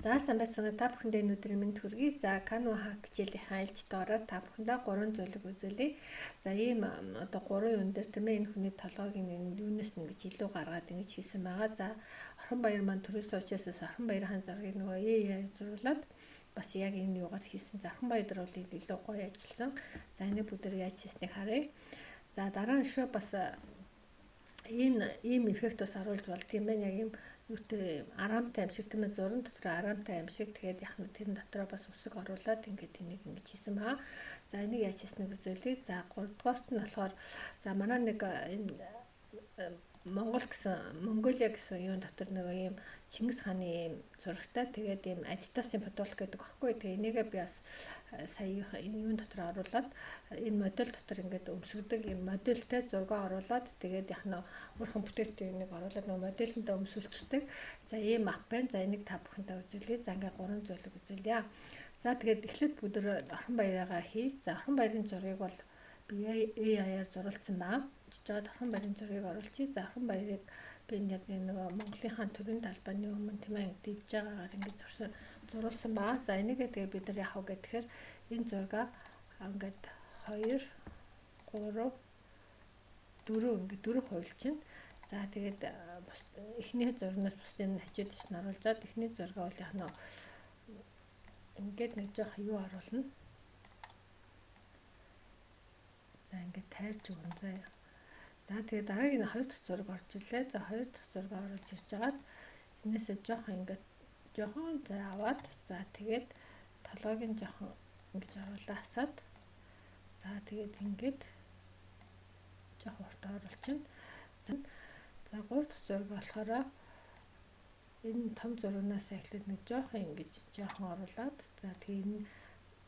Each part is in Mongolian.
За, сайн байцгаана, та бүхэндээ энэ өдрийн мэнд хүргэе. За, Canva Hack хичээлийнхээ айлч доороор та бүхэндээ гурван зүйлийг үзүүлье. За, ийм одоо гурван юун дээр, тийм ээ, энэ хүний толгойг энэ юунаас ингэж илүү гаргаад ингэж хийсэн байгаа. За, Орхон баяр маань төрөөсөн учраас Орхон баярын зургийг нөгөө AI зуруулаад бас яг энэ юугаар хийсэн. За, Орхон баяр дээр бол илүү гоё ажилласан. За, энийг бүгдээр яаж хийснийг харъя. За, дараа нь шүү бас ийм эффект бас оруулж болд юм байна. Яг ийм юутай араамтай юм шиг, тийм ээ, зуран дотор араамтай юм шиг, тэгээд яг нь тэрэн дотроо бас үсэг оруулаад ингээд энийг ингэж хийсэн баа. За, энийг яаж хийснийг үзүүлье. За, гуравдугаарт нь болохоор, за, манай нэг энэ Монгол гэсэн, Монголиа гэсэн юун дотор нөгөө ийм Чингис хааны ийм зурагтай, тэгээд ийм Adidas-ын футболк гэдэг багхгүй. Тэгээ энийгээ би бас сая энэ юун дотор оруулаад, энэ модель дотор ингээд өмсгдөг ийм модельтэй зураг оруулаад, тэгээд яг нь өөрхөн бүтээгдэхүүнийг оруулаад нөгөө модельэндээ өмсүүлчихдэг. За, ийм app байна. За, энийг та бүхэндээ үзүүлье. За, ингээд гурван зүйлийг үзүүлье. За, тэгээд эхлээд бүгд Орхон баяраагаа хий. За, Орхон баярын зургийг бол би AI-аар зурулсан баа. Жижиг Орхон баярын зургийг оруулчих. За, Орхон баярыг би яг нөгөө Монголын хаан төрийн талбайны өмнө, тийм ээ, дэвж байгаагаар ингэж зурсан, зуруулсан баа. За, энийгээ тэгээ бид нар яах вэ гэхээр энэ зургаа ингээд 2 3 4 ингээд дөрөв хувилчин. За, тэгээд бус эхний зурнаас бусдыг нь хажууд нь оруулжаад, эхний зургаа бол яг нь ингээд нэг жоох юу оруулна. За, ингээд тайрч өгөн заяа. За, тэгээд дараагийн хоёр дахь зураг орж ирлээ. За, хоёр дахь зураг оруулж ирж хагаад энээсээ жоохон ингээд жоохон зай аваад, за, тэгээд толгойг нь жоохон ингэж оруулаа хасаад, за, тэгээд ингээд жоохон урт оруулчихна. За, гурав дахь зураг болохоор энэ том зурагнаас эхлээд нэг жоохон ингэж жоохон оруулаад, за, тэгээд энэ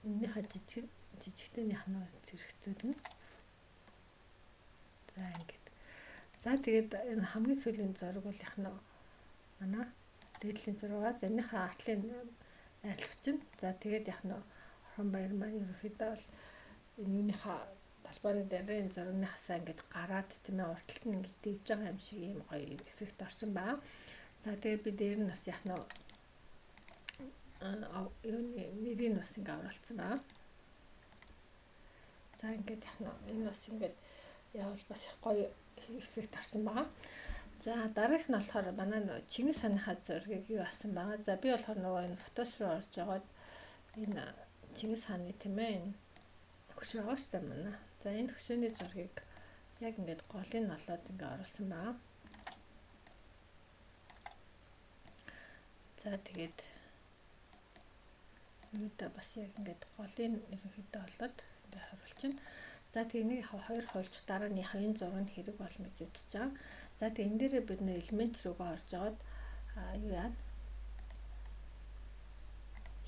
энэнийхээ жижиг жижигтэй нь яхна зэрэгцүүлнэ. За, ингээд. За, тэгээд энэ хамгийн сүүлийн зураг бол яхна манай дээдлийн зураг. За, энэнийхээ артлын арилгах чинь. За, тэгээд яхна Орхон баяр маань ерөнхийдөө бол энэ юуныхаа талбарын дээр энэ зургийн хасаа ингээд гараад, тийм ээ, урталт нь ингэж дэвж байгаа юм шиг ийм гоё эффект орсон ба. За, тэгээд би дээр нь бас яхна юуны нэрийг бас ингээ оруулсан ба. За, ингээд яхна энэ бас ингээд явал бас их гоё эффект орсон байгаа. За, дараагийнх нь болохоор манай Чингис хааныхаа зургийг юу асан байгаа. За, би болохоор нөгөө энэ Photos руу орж агаад энэ Чингис хааны, тийм ээ, энэ хөшөө байгаа шүү дээ манай. За, энэ хөшөөний зургийг яг ингээд голыг нь олоод ингээд оруулсан байгаа. За, тэгээд юудаа бас яг ингээд голыг ерөнхийдөө олоод ингээд оруулчихна. За, тэгээ энийг хоёр хуульч дараа нь энэ зураг нь хэрэг болно гэж үзэж байгаа. За, тэгээ энэ дээрээ бид нэр элемент рүүгээ орж агаад юу яана?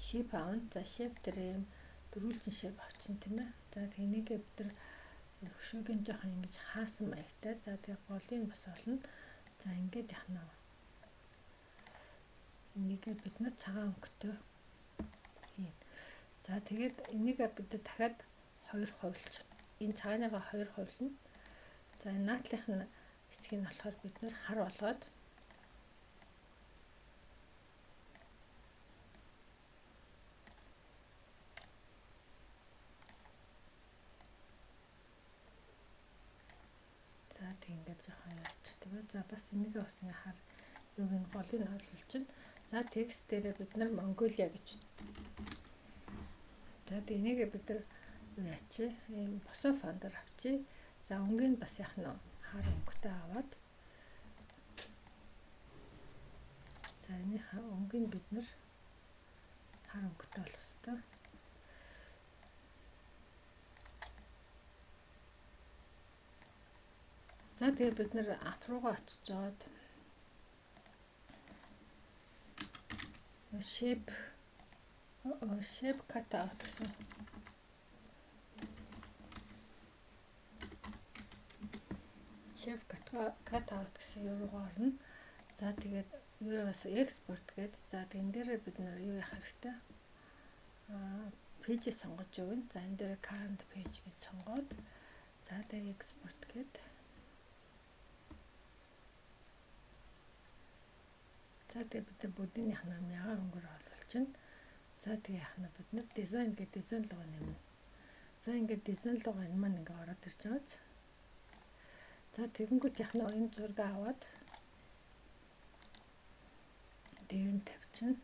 Shape аавна. За, shape дээр юм дөрвөлжин shape авчин, тийм ээ. За, тэгээ энийгээ бид нар хөшөөгийн жоохон ингэж хаасан маягтай. За, тэгээ голыг бас олно. За, ингээд яхна. Энийгээ бид нар цагаан өнгөтэй хийн. За, тэгээд энийгээ бид нар дахиад хоёр хувилчих. Энэ цагааныгаа хоёр хувилна. За, энэ наадлынх нь хэсгийг нь болохоор бид нэр хар болгоод, за, тэг ингээд жоохон яачих тийм. За, бас энийгээ бас ингээ хар юуг нь голыг нь ололчин. За, текст дээрээ бид нар Монголиа гэж. За, тэг энийгээ бид нар юу яачих? Ийм босоо фондор авчи. За, өнгийг бас яах нь хар өнгөтэй аваад, за, энийхээ өнгийг бид нар хар өнгөтэй болох ёстой. За, тэгээ бид нэр app руугаа очиж жоод shape cut out гэсэн shape cut out гэсэн юу руугаа орно. За, тэгээд юу бас export гээд, за, тэгэн дээрээ бид нэр юу яах хэрэгтэй? Page сонгож өгнө. За, энэ дээр current page гэж сонгоод, за, тэгээ export гээд. За, тэгээ бид нар бүгдийн ханаа ягаан өнгөөр оруулчихна. За, тэгээ яхна бид нар дизайн гэдэг дизайн руу нэмнэ. За, ингээд дизайн руу энэ маань ингээ ороод ирж байгааз. За, тэгэнгүүт яхна энэ зураг аваад дээр нь тавьчихна.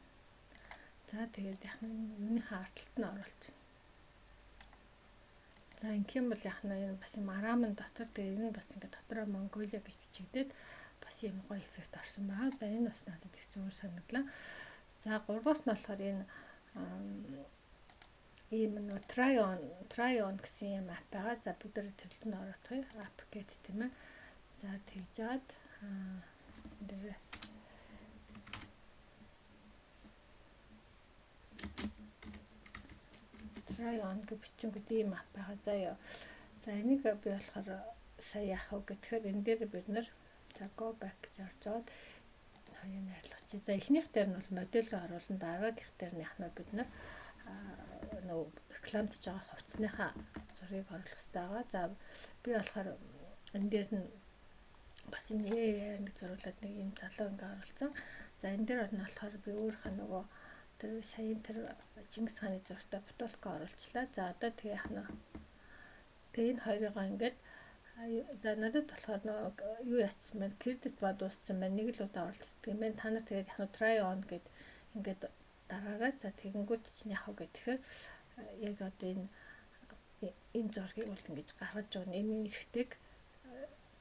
За, тэгээд яхна юуныхаа арталт нь оруулчихна. За, ингэх юм бол яхна энэ бас юм араамн дотор, тэгээд энэ бас ингээд дотроо Монголиа гэж бичигдээд бас юм гоё эффект орсон байгаа. За, энэ бас надад их зүгээр санагдлаа. За, гуравдугаарт нь болохоор энэ ийм нөө try on гэсэн юм app байгаа. За, бүгд тэрлэг нь ороодох app гэт, тийм ээ. За, тэгж жаад энэ дээр try on гэж бичингүүд ийм app байгаа. За ёо. За, энийг би болохоор сая яах вэ гэхээр энэ дээр бид нар, за, go back гэж орж аваад хоёрыг арилгачих. За, эхнийх дээр нь бол модель руу оруулна. Дараагийнх дээр нь яхна бид нар нөгөө рекламдж байгаа хувцсныхаа зургийг оруулах хэрэгтэй байгаа. За, би болохоор энэ дээр нь бас энэ AI нэг зурулаад нэг юм залуу ингээ оруулсан. За, энэ дээр нь болохоор би өөрийнхөө нөгөө тэр саяын тэр Чингис хааны зурагтай футболка оруулчлаа. За, одоо тэгээ яхна. Тэгээ энэ хоёрыгоо ингээд, за, надад болохоор нөгөө юу яатсан байна? Кредит ба дууссан байна. Нэг л удаа оролцдог юм байна. Та нар тэгээд яхна try on гэд ингээд дараарай. За, тэгэнгүүт чинь яах вэ гэхээр яг одоо энэ зургийг бол ингэж гаргаж өгнө. Энэ эрхтэйг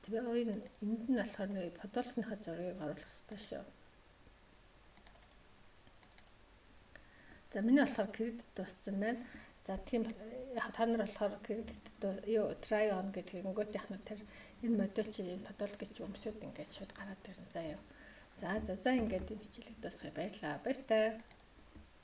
тэгээ энэ энд нь болохоор нэг футболкныхаа зургийг оруулах хэрэгтэй шүү. За, миний болохоор кредит дууссан байна. За, тийм, та нар болохоор кредит юу try on гэдэг тэгэнгүүт яг нь тэр энэ модель чи энэ футболк гэж өмсөд ингээд шууд гараад ирнэ, заа юу. За, ингээд энэ хичээлийг дуусгая. Баярлалаа. Баяртай.